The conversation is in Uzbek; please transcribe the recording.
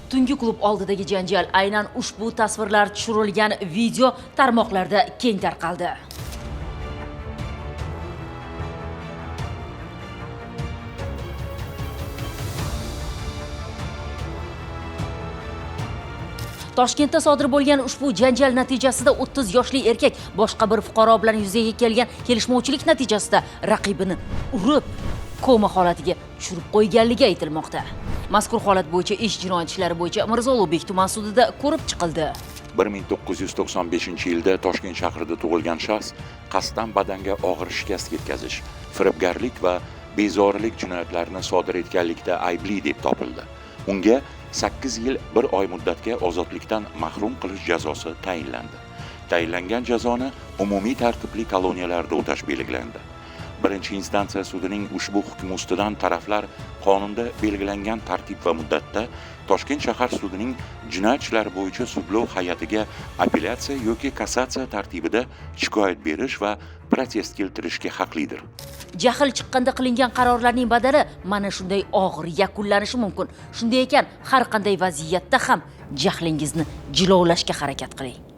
Tungi klub oldidagi janjal, aynan ushbu tasvirlar tushirilgan video tarmoqlarda keng tarqaldi. Toshkentda sodir bo'lgan ushbu janjal natijasida 30 yoshli erkak boshqa bir fuqaro bilan yuzaga kelgan kelishmovchilik natijasida raqibini urib, koma holatiga tushirib qo'yganligi aytilmoqda. Mazkur holat bo'yicha ish jinoyat ishlari bo'yicha Mirzo Ulug'bek tuman sudida ko'rib chiqildi. 1995-yilda Toshkent shahrida tug'ilgan shaxs qasddan badanga og'ir shikast yetkazish, firibgarlik va bezorilik jinoyatlarini sodir etganlikda aybli deb topildi. Unga 8 yil 1 oy muddatga ozodlikdan mahrum qilish jazosi tayinlandi. Tayinlangan jazoni umumiy tartibli koloniyalarda o'tash belgilandi. Birinchi instansiya sudining ushbu hukmi ustidan taraflar qonunda belgilangan tartib va muddatda Toshkent shahar sudining jinoyat ishlari bo'yicha sudlov hay'atiga apellyatsiya yoki kassatsiya tartibida shikoyat berish va protest keltirishga haqlidir. Jahl chiqqanda qilingan qarorlarning badali mana shunday og'ir yakunlanishi mumkin. Shunday ekan, har qanday vaziyatda ham jahlingizni jilovlashga harakat qiling.